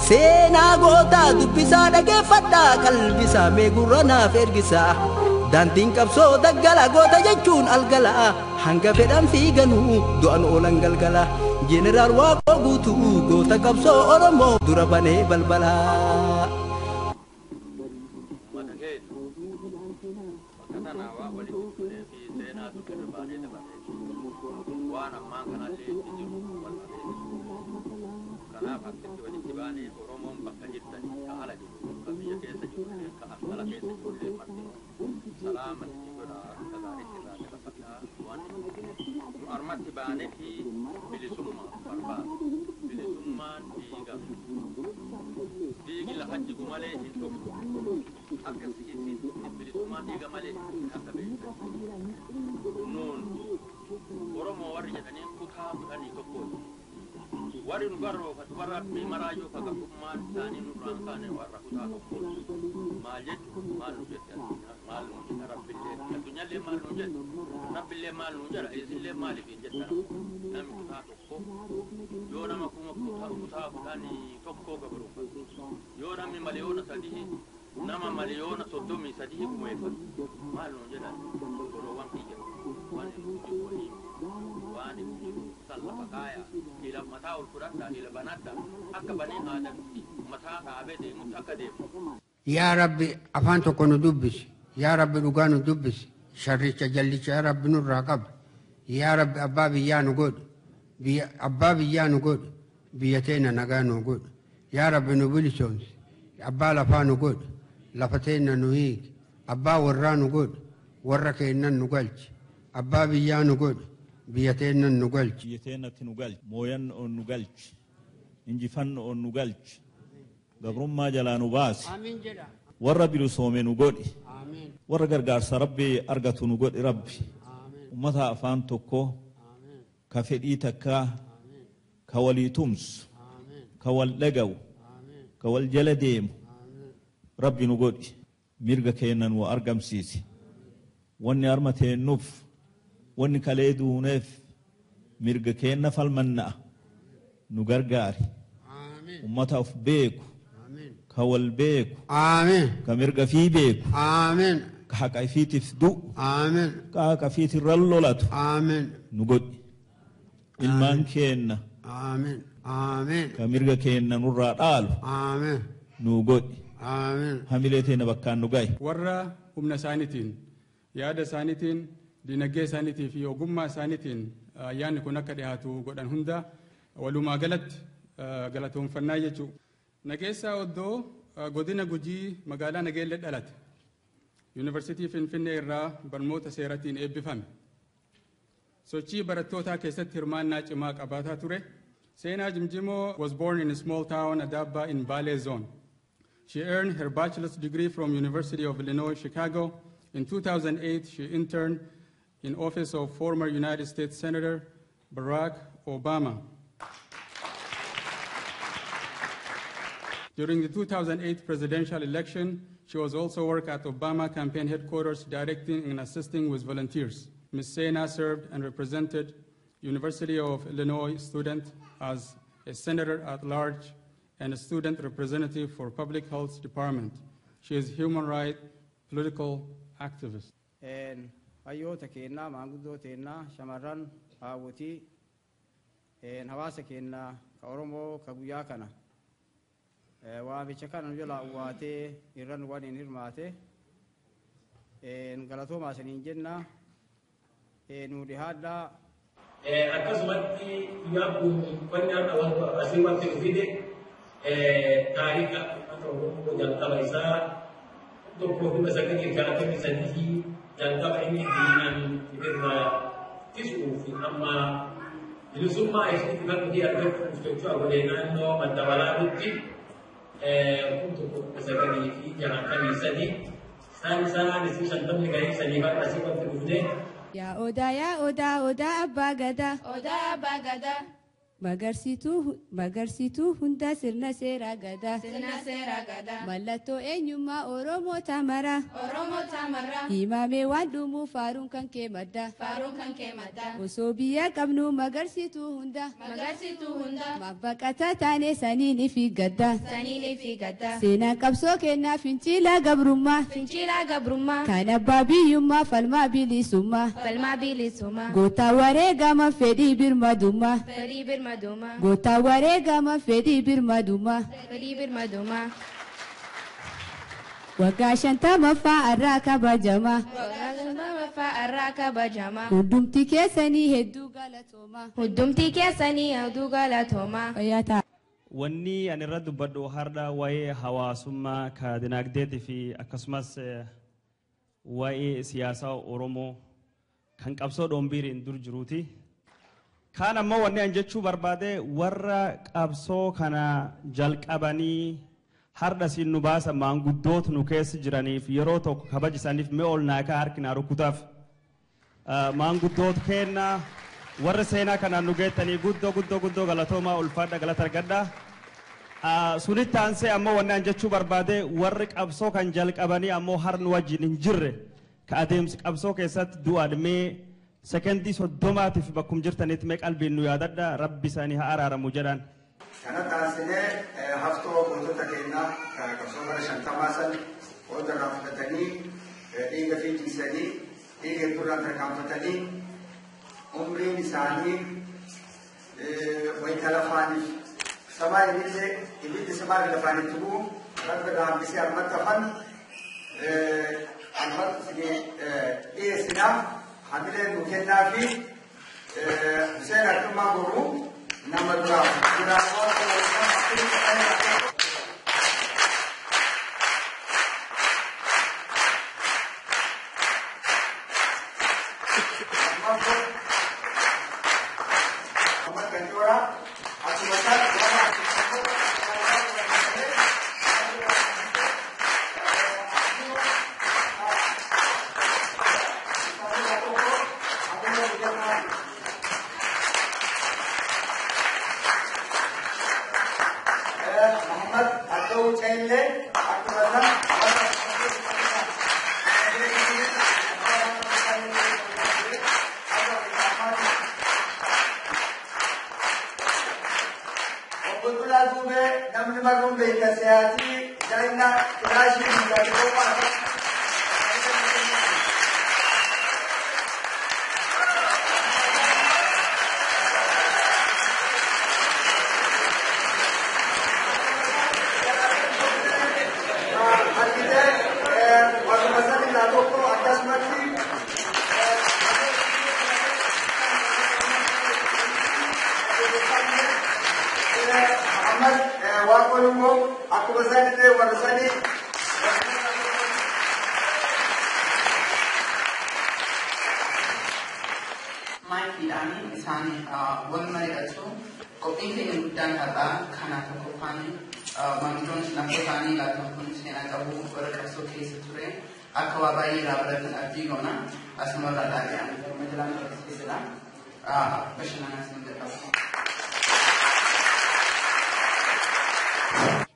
Seenaa gootaa dubbisaa dhageeffadhaa qalbisaa mee gurra naaf ergisaa. Daandiin qabsoo daggala goota jechuun algala hanga fedhan fiiganuu du'an oolan galgala. Jeneraal Waaqoo Guutuu goota qabsoo Oromoo dura banee balbala. Uummata keenya bakka tanaa waa walitti dhufnee fi seenaa dur irra baanee dabarree fi waan ammaan kanallee itti jiru wal akeekisuuf. Kanaaf akkitti walitti baanee Oromoon bakka jirtanii ka ala jiru, ka biyya keessa jirullee, ka ala keessa jirullee martinuu salaama itti godhaa akka gaariitti irraa dabarfadhaa waan nu armatti baanee fi bilisummaa barbaada. Bilisummaan dhiiga. Dhiigi lafa jigu malee hin dhuftu. Akka isin bilisummaan dhiiga malee akka beektan. Nuun Oromoo warri jedhanii kutaa 11ti. Warri nu garroofatu warra rabbii maraayyuu ka gabrummaan isaanii nurraan kaane warra kutaa 1ti. Maal jechuun maal nu jette addunyaan maal nu jedha rabbillee addunyaallee maal nu jette rabbillee maal nu jedha isinillee maaliif hin jettan namni kutaa 1 yoo nama kuma kutaa 11 gabroofatu yoo namni 3 miliyoona nama 33 miliyoona gumeeffatu maal nu jedhan obboloowwan kiyya waan inni jiru waliin waan inni jiru san lafa kaaya ila mataa ol fudhadhaa ila banadhaa akka baneen aadamitti mataa dhaabee deemutti akka deemu. Yaa Rabbi afaan tokko nu dubbisi. Yaa Rabbi dhugaa nu dubbisi. Sharricha jallicha yaa Rabbi nurraa qaba. Yaa Rabbi abbaa biyyaa nu godhu. Biyya abbaa biyyaa nu godhu. Biyya teenya nagaa nu godhu. Yaa Rabbi nu bilisoomsi. Abbaa lafaa nu godhu. Lafa teenya nu hiiki. Abbaa warraa nu godhu. Warra keennan nu galchi. Abbaa biyyaa nu godhu. Biyya teennan nu galchi. Biyya teennatti nu galchi. Mooyannoon nu galchi. Injifannoon nu galchi. Gabrummaa jalaa nu baasi. Amiin jedha. Warra bilisoome nu godhi. Amiin. Warra gargaarsa Rabbii argatu nu godhi Rabbi. Ummata afaan tokko ka fedhii takkaa ka walii tumsu ka wal dhaga'u ka wal jala deemu Rabbi nu godhi. Mirga keenya nu argamsiisi. Wanni harma teennuuf wanni kalee duuneef mirga keenya falmanna'a nu gargaari. Ummata of beeku ka wal beeku Amiin. ka mirga fii beeku Amiin. ka haqa ifiitiif du'u Amiin. ka haqa ifiitirra lolatu Amiin. nu godhi. Ilmaan keenna Amiin. Amiin. ka mirga keenna nurraa dhaalu Amiin. nu godhi. Amiin. Hamilee teenya bakkaan nu ga'i. Warra humna isaaniitiin, yaada isaaniitiin, dinagdee isaaniitii fi ogummaa isaaniitiin ayyaanni kun akka dhiyaatu godhan hunda walumaa galatti galatoonfannaa jechuudha. Nageessaa Oddoo godina Gujii magaalaa Nageellee dhalate. Yuunivarsiitii Finfinnee irraa barnoota seeratiin eebbifame. Sochii barattootaa keessatti hirmaannaa cimaa qabaataa ture. Seenaa Jimjimoo was born in a small town, Adaba, in Bale Zone. She earned her bachelor's degree from University of Illinois, Chicago. In 2008, she interned in office of former United States Senator Barack Obama. During the 2008 presidential election, she was also worked at Obama campaign headquarters, directing and assisting with volunteers. Ms. Sena served and represented University of Illinois student as a senator at large and a student representative for Public Health Department. She is a human rights political activist. Hayyoota keennaa, maanguddoo teennaa, shamarran, haawwotii, hawaasa keennaa ka Oromoo ka guyyaa kana waamicha kana nu jalaa uwwaatee irra nu waliin hirmaate galatoomaa isiniin jenna nu dhihaadhaa. Akkasumatti guyyaan kun wanni har'a wanta asii wanti nu fide taarika uummata Oromoo jalqaba isaa 1963 jalqaba inni diinaan irraa tisuu fi amma bilisummaa isiitti kan nuti argachuuf jechuudha godee naannoo madda walaabutti 1963 isaan isaan isii 50 gahee sanii har'a asii wanti dhufne. Yaa odaa yaa odaa odaa abbaa gadaa. Odaa abbaa gadaa. Magarsituu hunda sirna seera gadaa. Sirna seera gadaa. Mallattoo eenyummaa Oromoo tamara. Oromoo tamara. Himamee waan dhumuu faaruun kan kee madda. Faaruun kan kee madda. Osoo biyya qabnu magarsituu hunda. Magarsituu hunda. Maaf baqataa taane saniin ifi gadda. Saniin ifi gadda. Seenaan qabsoo kennaa fincila gabrummaa. Fincila gabrummaa. Kan abbaa biyyummaa falmaa bilisummaa. Falmaa bilisummaa. Goota wareegama fedhii birmadummaa. Fedhii birmadummaa. Goota wareegama fedhii birmadummaa. Fedhii birmadummaa. Waggaa 50ffaa irraa kabajamaa. Waggaa 50ffaa irraa kabajamaa. Hundumti keessanii hedduu galatoomaa. Hundumti keessanii hedduu galatoomaa. Fayyaa ta'a. Wanni ani irra dubbadhu har'a waa'ee hawaasummaa ka dinagdeetii fi akkasumas waa'ee siyaasaa Oromoo kan qabsoo dhoombiiriin dur jiruuti. Kaan ammoo wanni an jechuu barbaade warra qabsoo kana jalqabanii har'a siin nu baasa maanguddoota nu keessa jiraniif yeroo tokko kabaja isaaniif mee ol naakaa harki naa rukutaaf. Maanguddoota keenna warra seenaa kanaan nu geettanii guddoo guddoo guddoo galatoomaa ulfaadha galata argadha. Sunitti aansee ammoo wanni an jechuu barbaade warri qabsoo kan jalqabanii ammoo har nu wajjin hin jirre ka adeemsi qabsoo keessatti du'aadhmee sekendii 30tiif bakkum jirtanitti mee qalbiin nu yaadadha rabbi isaanii haa araaramu jedhaan. Kana taasisnee haftoo gootota keenyaa qabsoo bara 50 san qooda irraa fudhatanii dhiiga fi jiisanii dhiiga hedduurraa tarkaanfatanii umriin isaanii wayita lafaaniif samaa illee ibiddi samaa lafaanitti bu'u rabbi irraa hambisee ammatti hafan ammatti dhiyeessinaa. Hamilee nu kennaa fi Hussein Arjummaa Boruu nama duraa.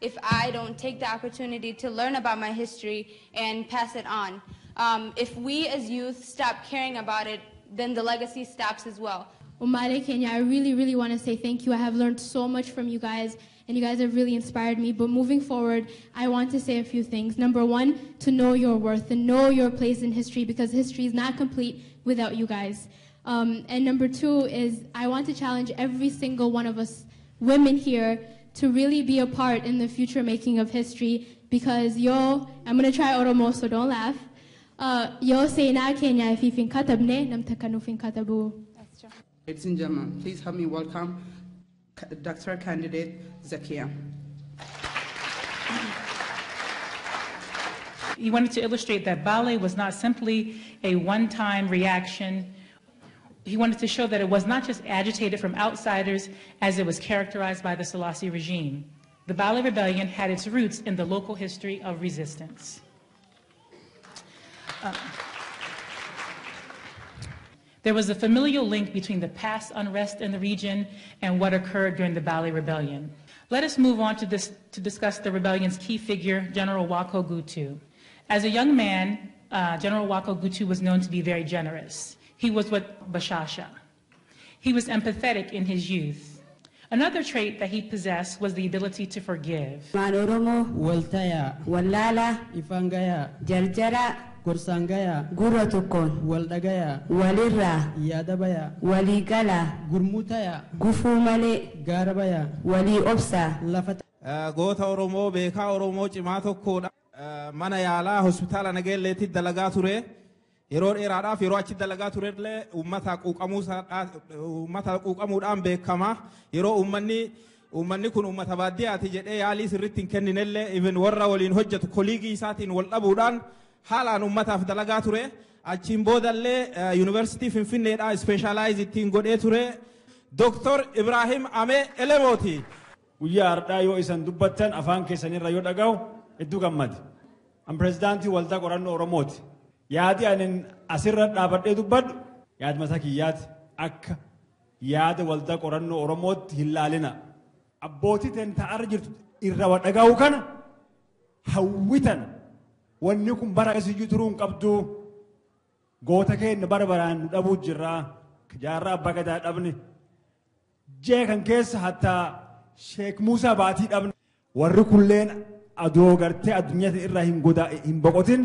If I don't take the opportunity to learn about my history and pass it on. If we as youth stop caring about it, then the legacy stops as well. Umale Kenya, I really, really want to say thank you. I have learned so much from you guys, and you guys have really inspired me. But moving forward, I want to say a few things. Number one, to know your worth and know your place in history, because history is not complete without you guys. And number two is I want to challenge every single one of us women here to really be a part in the future making of history, because yo, I'm gonna try Oromo, so don't laugh. Yo seenaa keenya ifin katabne nam takka fin katabu. Ladies and gentlemen, please help me welcome Dr. Candidate Zakia. He wanted to illustrate that Bale was not simply a one-time reaction. He wanted to show that it was not just agitated from outsiders as it was characterized by the Selassie regime. The Bale Rebellion had its roots in the local history of resistance. There was a familial link between the past unrest in the region and what occurred during the Bali Rebellion. Let us move on to discuss the rebellion's key figure, General Wako Gutu. As a young man, General Wako Gutu was known to be very generous. He was what Bashasha. He was empathetic in his youth. Another trait that he possessed was the ability to forgive. Waltaya, Wallala, Ifangaya, Jarjara, Gorsangaya, Gurra tokkoon, Waldagaya, Walirraa, Yaadabaya, Waliigala, Gurmutaya, Gufuu malee, Gaarabaya, Walii obsaa. Lafa Goota Oromoo beekaa Oromoo cimaa tokkodha. Mana yaalaa hospitaala Nageelleetti dalagaa ture. Yeroo dheeraadhaaf yeroo achi dalagaa turellee uummata quuqamuudhaan beekama. Yeroo uummanni kun uummata baadiyyaati jedhee yaalii sirriitti hin kenninellee even warra waliin hojjetu koliigii isaatiin wal dhabuudhaan haalaan uummataaf dalagaa ture. Achiin boodallee yuunivarsiitii Finfinneedhaa ispeeshaalaayiz ittiin godhee ture. Dooktor Ibrahim Amee Elemooti. Guyyaa har'aa yoo isan dubbattan afaan keessanirra yoo dhaga'u hedduu gammade. An pirezidaantii waldaa qorannoo Oromooti. Yaadi ani asirra dhaabadhee dubbadhu yaada mataa kiyyaati akka yaada waldaa qorannoo Oromootti hin laalina. Abbootii ta'an ta'arra jirtu irra wa dhaga'u kana hawwitan wanni kun bara akkasiyyuu turuu hin qabdu. Goota keenya bara baraan nu dhabuu jirra. Jaarraa abbaa gadaa dhabne. Jee kan keessa hattaa Sheek Muusaa Baatii dhabne. Warri kulleen adoo gartee addunyaa irraa hin boqotin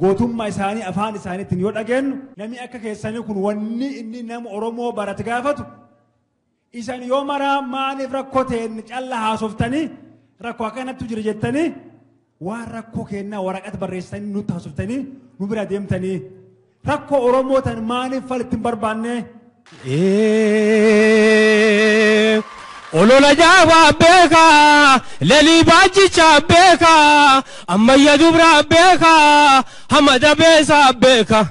gootummaa isaanii afaan isaaniitiin yoo dhageenyu namni akka keessanii kun wanni inni nama Oromoo barate gaafatu isan yoo maraa maaliif rakkoo ta'een calla haasoftanii rakkoo akkanattu jira jettanii waan rakkoo kennaa waraqata barreessanii nutti haasoftanii nu bira deemtanii rakkoo Oromoo tan maaliif fal ittiin barbaanne. Olola jaawaa beekaa, lelii baajjichaa beekaa, ammayya dubraa beekaa, hamada beesaa beekaa.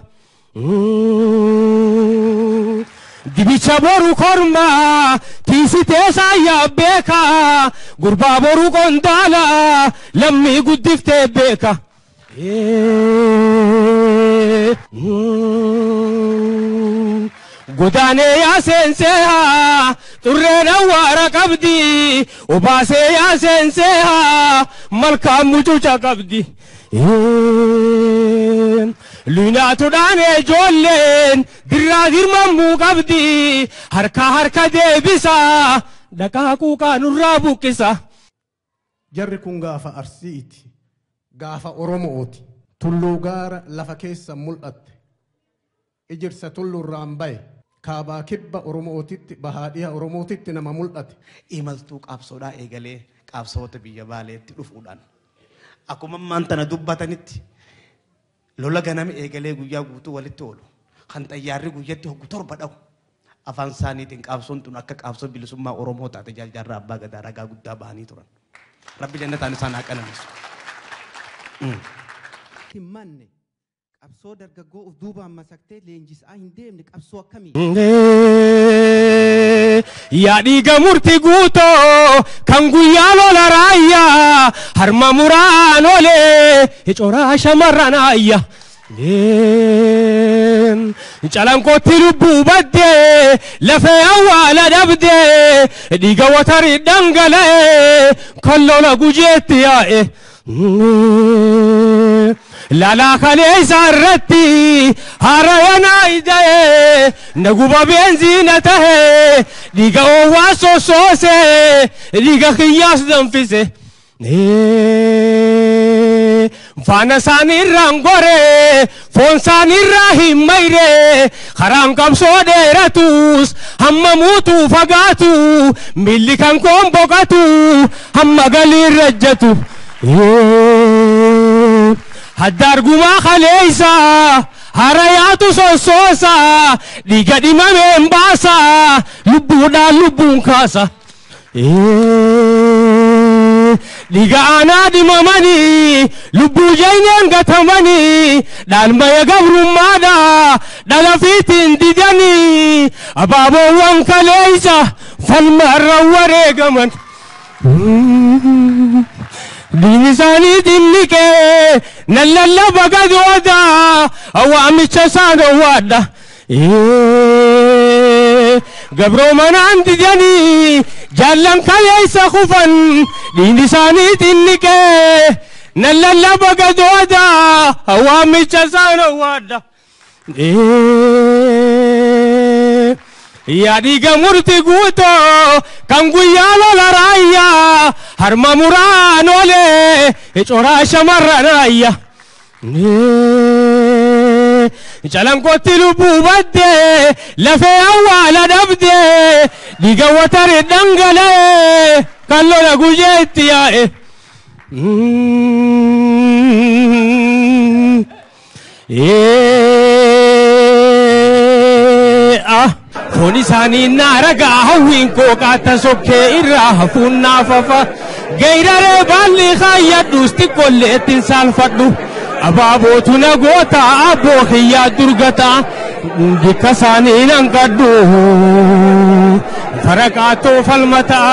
Dibicha boru kormaa, tiisitee saayyaa beekaa, gurbaa boru qondaalaa, lammii guddiftee beekaa. Godaanee yaa seenseehaa, xurreen awwaara qabdi. Obaasee yaa seenseehaa, malkaan mucuca qabdi. Lunaatuudhaan ijoolleen dirraa dirmammuu qabdi. Harka harka deebisaa, dhaqaa quuqaa nurraa buqqisa. Jarri kun gaafa Arsiiti, gaafa Oromooti. Tulluu gaara lafa keessa mul'atte. Ijirsa tulluurraan bahe kaabaa kibba Oromootitti bahaa dhiha Oromootitti nama mul'ate. Imaltuu qabsoodhaa eegalee qabsoota biyya Baaleetti dhufuudhaan akkuma ammaan tana dubbatanitti lola ganama eegalee guyyaa guutuu walitti oolu kan xayyaarri guyyatti hoggu 7 dha'u afaan isaaniitiin qabsoon tun akka qabsoo bilisummaa Oromoo taate Jaarraa Abbaa Gadaa ragaa guddaa bahanii turan. Rabbi jannataan isaan haa qananiisu. Manne qabsoo dargaggoo of duubaan masaktee leenjisaa hin deemne qabsoo akkamii? Yaa dhiiga murtii guutoo kan guyyaa lola raayyaa harma muraan olee coraa shamarran ayya. Calanqootti lubbuu baddee lafee awwaala dhabdee dhiiga watarii dhangala'ee kan lola gujeetti yaa'e. Lala kaleessa irratti haaraya ida'ee naguba beenziina tahee dhiiga oowwaa sossoosee dhiiga kiyyaas danfise. Faana isaanii irraan goree foon isaanii irraa hin mayree karaan qabsoo dheeratus hamma muutuu fagaatu miilli kan koon boqatu hamma galii irra ejjetu. Haddaar gumaa kaleessa harayaatu sossoosa dhiiga dhimameen baasa lubbuudhaan lubbuun kaasa. Dhiiga aanaa dhimamanii lubbuu jeenyaan gatamanii dhaalmaya gabrummaadha dhala fiitiin didanii abaaboowwan kaleessa falmaarra wareegaman. Diinni isaanii xinniqee nan lallaba gad odaa waamicha isaan owwaadha. Gabroomanaan didanii jaallan kaleessa kufan dhiigni isaanii xinniqee nan lallaba gadooda waamicha isaan owwaadha. Yaa dhiiga murti guutoo kan guyyaa lola raayyaa harma muraan oolee coraa shamarran raayyaa. Calanqootti lubbuu baddee lafee awwaala dhabdee dhiiga watare dhangala'ee kan lola guyyee itti yaa'e. Foon isaanii naara ga'a hawwiin koo qaata sokkee irraa hafuun naafafa. Geeraree baalli kaayyadhuus xiqqoollee ittiin saalfadhu. Abaabootu na goota abboo kiyyaa durgata bikka isaanii nan qadhu faraqaatoo falmataa.